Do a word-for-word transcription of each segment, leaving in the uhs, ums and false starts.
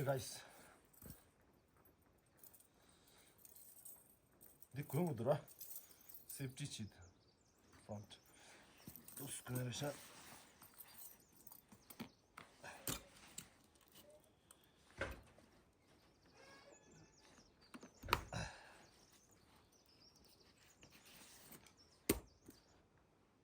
Guys, འདི་གོན་དགོས་འདུག་ར། སེབ་ཊི་ཆེད་དུ་ཕོན་ཊི་ཏོག་ཙམ་གོན་རེ་ཤག་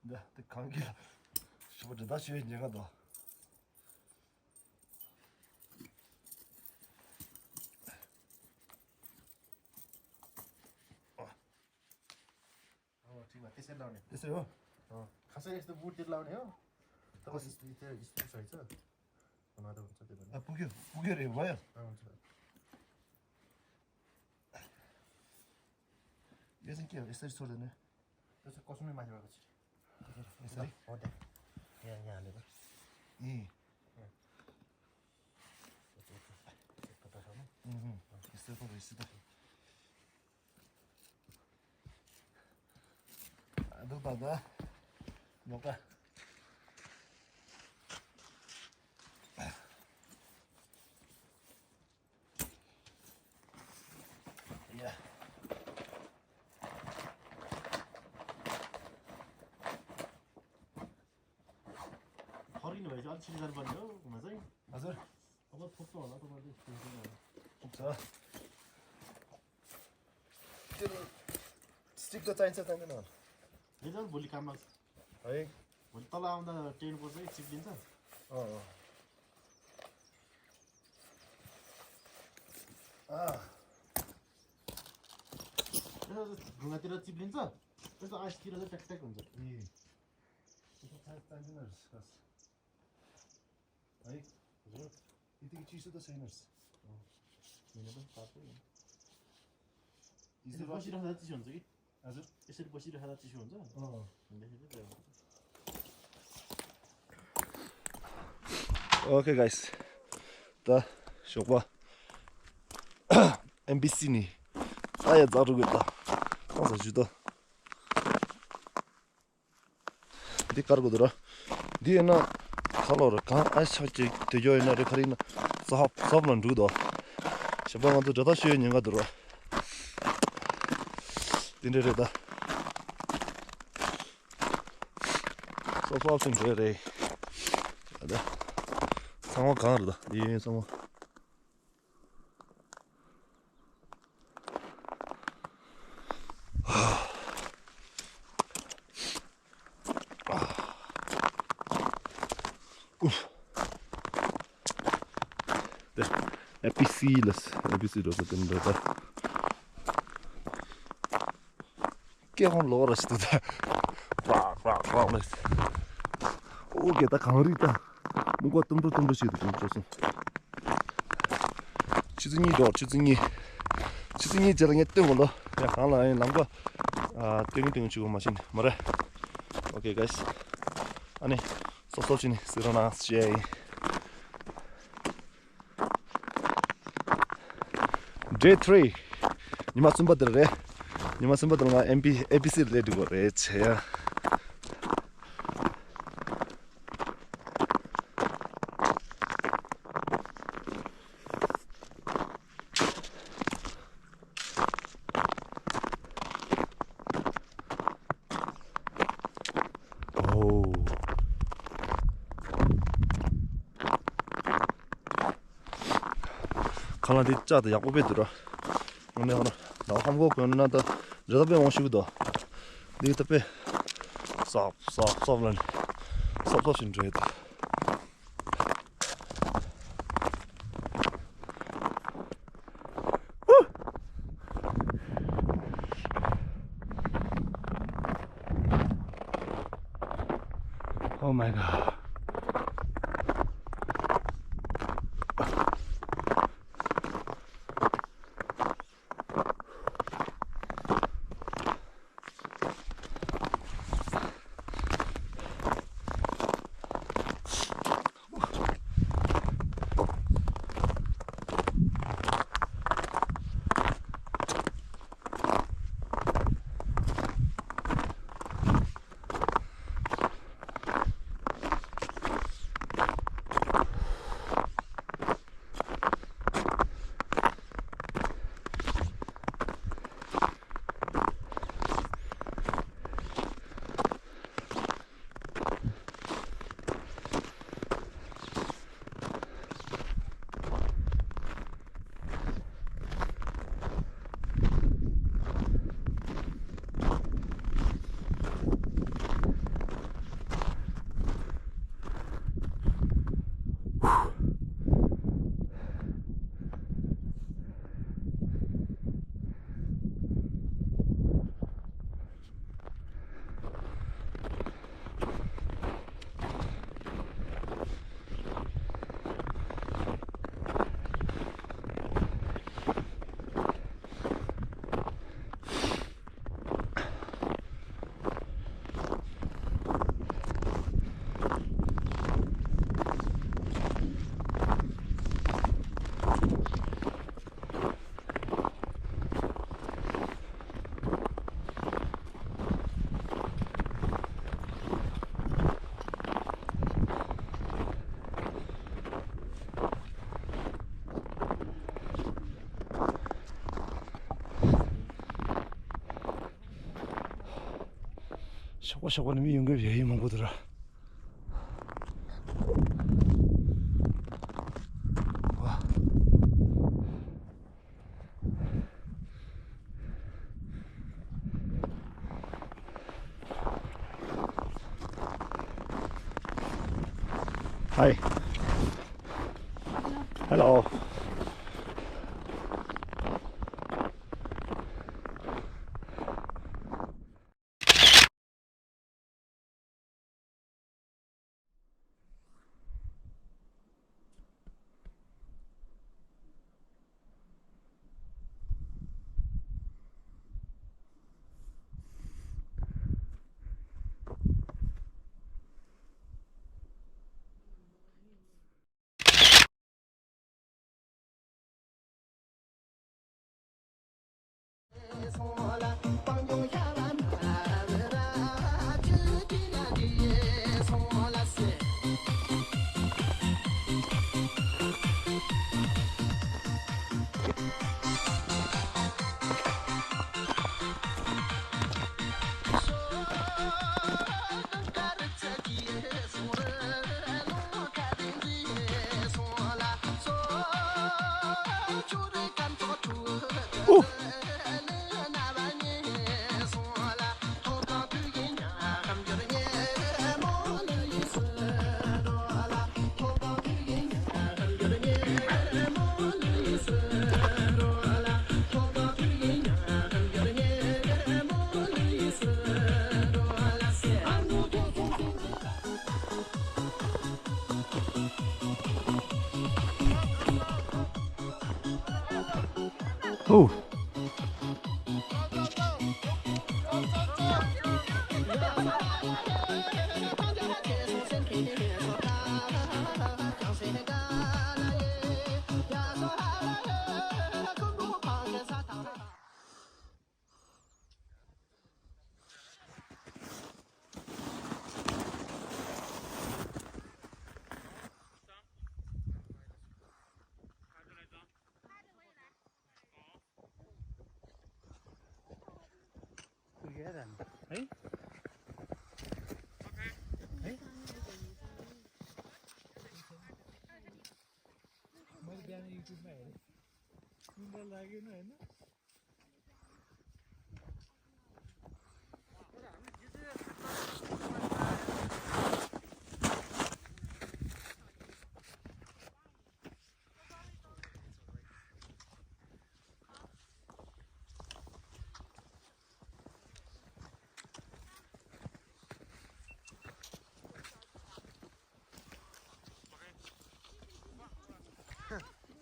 འདི་འདི་གང་གི་ཞིབ་པ་འདྲ་ད་ཞུ་ཡས་ཉེན་ཁ་འདུག་ཨ། ཨོ། ཁྲིག་མ་དེ་སེ་ལའོ་ནི། དེ་སེ་ཡོ། ཨོ། ཁ་སེ་ཡེ་སྟེ་བུ་དེ་ལའོ་ནི་ཡོ། ད་ག་སི་སི་དེ་ཡེ་སྟེ་ས་ཡེ་ཚ། ཨ་མ་ད་བུ་ཚ་དེ་ལ་ནི། ཨ་པུ་གུ་པུ་གུ་རེ་བ་ཡ། ཨ་མ་ཚ། ཡེ་སེ་ཀེ་ཡེ་སེ་ཚོར་དེ་ནི། དེ་སེ་ཀོ་སུ་མི་མ་ཞིག་བ་ག་ཚི། ཡེ་སེ་རེ། ཨོ་དེ། ཡ་ཡ་ལེ་བ། ཨི། ཨུ་ཧུ། ཡེ་སེ་ཀོ་ཡེ་སེ་ད། ཨ་འདུག་ད་ད། ཉོག་ག་ཡ། ཧོ་རིན་ནི་བའི་ཅ་ཆི་ཟར་བ་ནི་ཡོ་མ་ཟེར། མ་ཟེར། ཨ་བ་ཐོབ་ཏོ་ལ་ཐོབ་པ་དེ་ཐོབ་ཏོ་ལ། ཐོབ་ས། དེར་སི་ཊིག་ཏོ་ཙན་ཙན་ཙན་ནང་། དེ་ལ་བོ་ལི་ཀ་མ། ཨེ། བོ་ལི་ཏ་ལ་ཨང་ད་ཏྲེན་པོ་ཟེ་ཅིག་ལིན་ཙ། ཨ་ཨ། ཨ། དེ་ལ་ང་དེ་ལ་ཅིག་ལིན་ཙ། དེ་ལ་ཨ་ཤི་དེ་ལ་ཏག་ཏག་ལིན་ཙ། ཨེ། དེ་ལ་ཙན་ཙན་ནར་སི་ཁ་སི། ཨེ། ཡིན་དེ་གི་ཅི་སུ་ད་སེ་ནར་སི། ཡིན་ན་ད་ད་ཡིན། ཡིན་སེ་བ་ཤི་ར་ཧ་ད་ཅི་ཤོན་ཙི། ཨ་ཟུ། ཨེ་ཤི་ར་བ་ཤི་ར་ཧ་ད་ཅི་ཤོན་ཙི། ཨོ། ཡིན་དེ་ཤི་དེ། Okay, guys. ད་ཞོགས་པ་ཨེམ་བི་སི་ནི་ས་ཡ་རྫག་རུ་གི་ད་ཏང་ས་ཞུ་ད། འདི་དཀར་དགོས་འདུག་ར། འདི་ཡིན་ན་ཁ་ལོ་ར་གང་ཨ་ཆག་ཅིག་དེ་ཡོད་ཡིན་ན་རེ་ཁ་རི་ན་ཙ་ཧོབ་ཙོབ་ལ་འགྲུག་དོ། ཞབས་པ་ང་ཚོ་འདྲ་ཐག་ཤོད་ཉེན་ཁ་འདུག་ར། འདི་འདྲ་རེད་ད། ཙོབ་ཙོབ་ཅིག་འདྲ་རེད། ད་ཚང་མ་གང་རེད་ད་འདི་ཡིན་ཚང་མ། ཨུ། དེ་ཨེ་པི་སི་ལ་ཨེ་པི་སི་འགྲོ་ས་དེ་འདྲ་ད། སྐད་ཧོན་ལོག་ར་ཞིག་འདུག་ད། རག་རག་རག་ལ། ཨོ་ཀེ་ད་གངས་རི་ད། སྨུག་པ་དུམ་གྲོ་དུམ་གྲོ་ཞིག་འདུག་འགྲོ་སོང་། ཆུ་ཚོད་གཉིས་འགྲོ་ཆུ་ཚོད་གཉིས། ཆུ་ཚོད་གཉིས་རྗེས་ལ་ངས་སྟོན་དགོས་ལོ། ཡ་གང་ལ་ཡིན་ལམ་ཀ། ཨ་སྟོན་གི་སྟོན་གི་ཆུ་གོ་མ་ཤེས་ནི་མ་རེད། ཨོ་ཀེ་གཱས། ཨ་ནི། སོབ་སོབ་བྱས་ནས་གཟིགས་རོགས་གནང་ཞེས་ཡིན། Day three. ཉི་མ་གསུམ་པ་དེར་རེད། ཉི་མ་གསུམ་པ་དེར་ང་ཨེམ་པི་ཨེ་པི་སི་ལ་སླེབས་འགྲོ་གི་རེད་ཆེ་ཡ། ཨོ། ཁ་ལག་འདི་ལྕགས་དང་ཡག་པོ་དཔེ་འདུག་ར། ངོ་ནས་ཧ་ན་ལག་ཧམ་གོ་གོན་ན་ད་རེ་ད་དཔེ་འོང་ཤུགས་འདུག་འདི་ད་དཔེ་སོབ་སོབ་སོབ་ལ་ནི་སོབ་སོབ་ཞིག་འགྲོ་ཡོད་དོ། Oh my god. ཨོ་ཤོག་པ་ནི་མི་ཡོང་གི་རེད། ཡིན་མང་པོ་འདུག་ར། ཝ། Hi. Hello. Oh.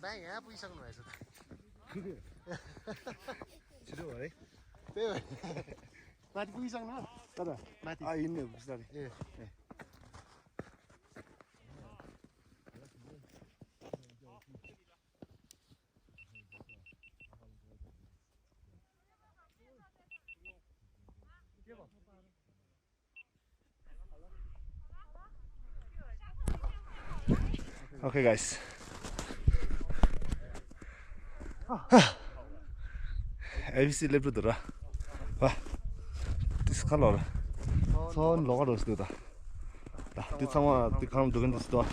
ང་ཡང་སྤུས་བཞག་ནོ་ཡ་ཟེར། ཅི་རེད་བ་རེད། དེ་བས། ང་དེ་སྤུས་བཞག་ན་ད་ད་ང་དེ། ཨ་ཡིན་ནས་སྤུས་བཞག་རེད། ཨེ། ཨེ། Okay, guys. A B C སླེབས་འགྲོ་འདུག་ར། ཝ། ཏིས་ཁ་ལོ་ར། ཚོན་ལོག་རོ་སི་འདུག་ད། ད་འདི་ཚང་མ་འདི་གང་འདུག་གིན་འདུག་སི་འདུག་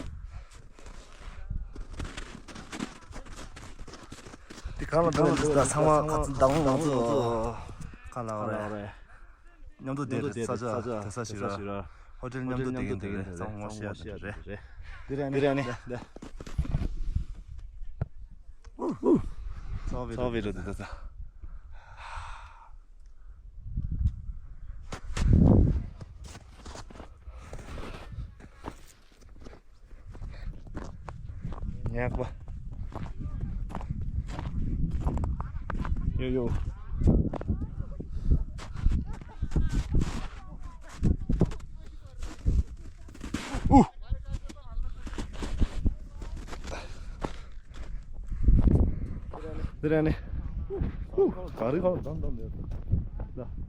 འདི་གང་ལ་འདུག་གིན་འདུག་ད། ཚང་མ་ཁ་ཚིག་མདང་ང་ཚོ་ག་ལ་བ་རེད། མཉམ་དུ་བསྡད་པའི་ས་ཆ་དེ་ས་ཞིག་ར། ཧོ་ཊེལ་མཉམ་དུ་བསྡད་ཀྱིན་དེ་རེད། ཚང་མ་ངོ་ཤེས་ཡ་དེ་རེད། འདི་རེད་ནི། འདི་རེད་ནི། ཚ་བའི་རོ་དེ་ད། ཉག་པ། ཡོ་ཡོ། ཨུ། དེ་རེད་ནི། ཨུ། ག་རེ་ག་རེ་དམ་དམ་ལས། ད།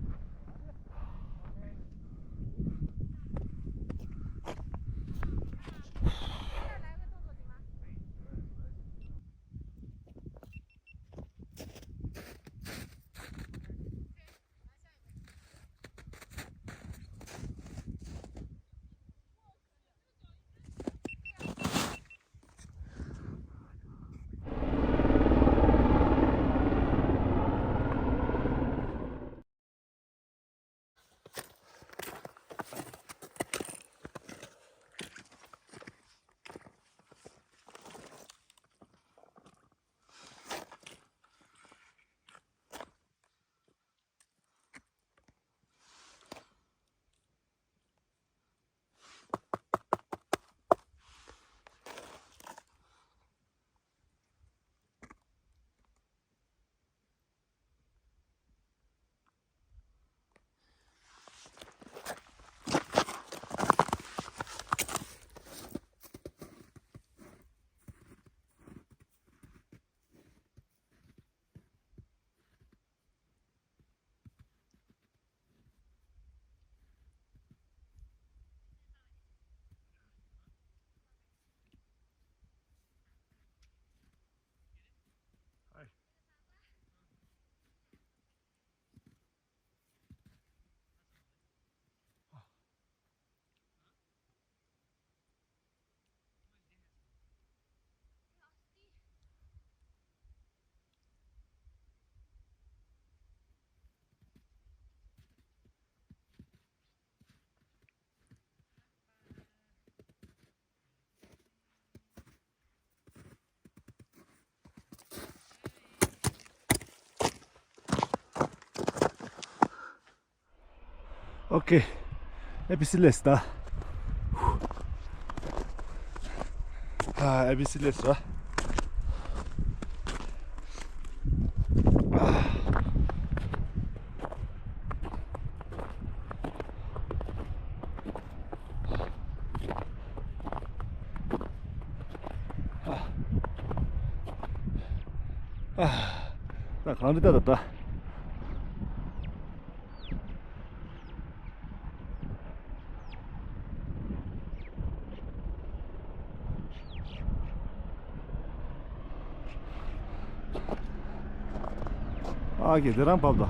Okay, A B C list ད། ཨ། A B C list ར། ཨ། ད་གང་འདྲ་ད་ད་ད། ཨ་ཀེ་དེ་རང་བབས་དང་།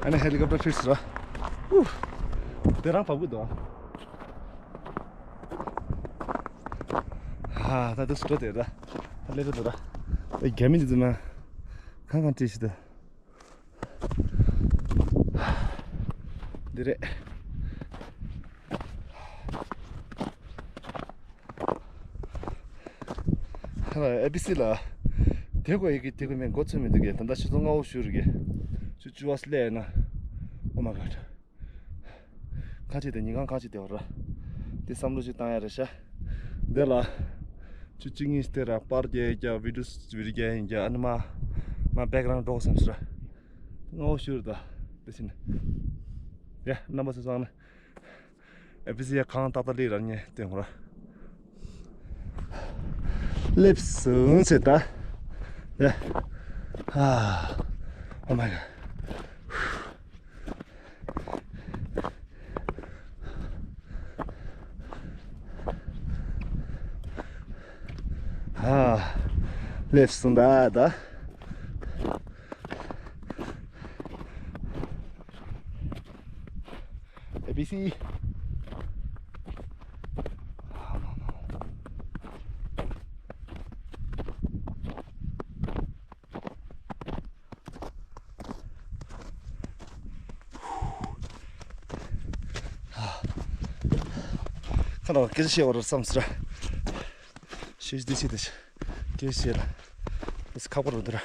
ཨ་ནི་ཧེ་ལི་ཀོབ་ཊར་ཕིཊ་ར། ཨུ། དེ་རང་བབས་གི་འདུག་ཨ། ད་དུ་སུ་འགྲོ་དེ་ར། ད་སླེབས་འགྲོ་དེ་ར། ད་རྒྱ་མི་འདི་ཚོ་མ། གང་གང་བྲིས་ཤི་ད། འདི་རེད། ཧ་ལ་ཨེ་བི་སི་ལ། དེ་གོ་ཡི་གེ་དེ་གོ་མེད་མགོ་ཚོད་མི་འདུག་གས། ད་ལྟ་ཆུ་ཚོད་ལྔ་པོ་བཞུགས་རེད་གས། ཆུ་བཅུ་པ་སླེབས་ན། Oh my god. ཁ་ཅིག་དེ་ཉིན་གང་ཁ་ཅིག་དེ་བར་ར། དེ་བསམ་བློ་ཅིག་བཏང་ཡ་རེད་ཤག་འདི་ལ། ཆུ་ཚོད་གཉིས་སྟེ་ར་པར་རྒྱག་རྒྱག་བི་ཌིའོ་བི་ཌིའོ་རྒྱག་ཡིན་རྒྱག་ཨ་ནི་མ། མ་བྷེག་རའུན་ཌི་འགྲོ་བསམ་སོང་ར། ལྔ་པོ་བཞུགས་རེད་ད། དེ་ཕྱིན། ཡ་རྣམ་པ་ཚོ་སང་ན། ཨེ་བི་སི་ཡ་གང་ཏག་ཏག་ལི་ར་ཉེ་སྟེ་ཧོ་ར། སླེབས་སོང་ཟེར་ད། ཡ། ཨ། Oh my god. ཨ། སླེབས་སོང་ད་ད། ཨེ་བི་སི། ཁ་ལོ་སྐད་ཆ་བཤད་པར་བསམ་ཟེར། ཤེས་བདེ་ཤེས་དེ་ཤེས། སྐད་བཤད་ལ། ཨེ་སི་ཁག་པོ་རུ་འདུག་ར།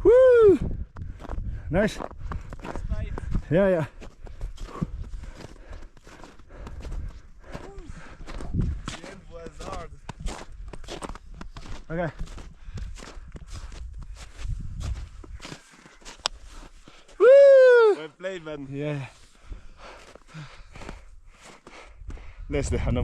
Woo! Nice. Yeah, yeah. Okay. Woo! Well played, man. Yeah. Nice, the Hannah.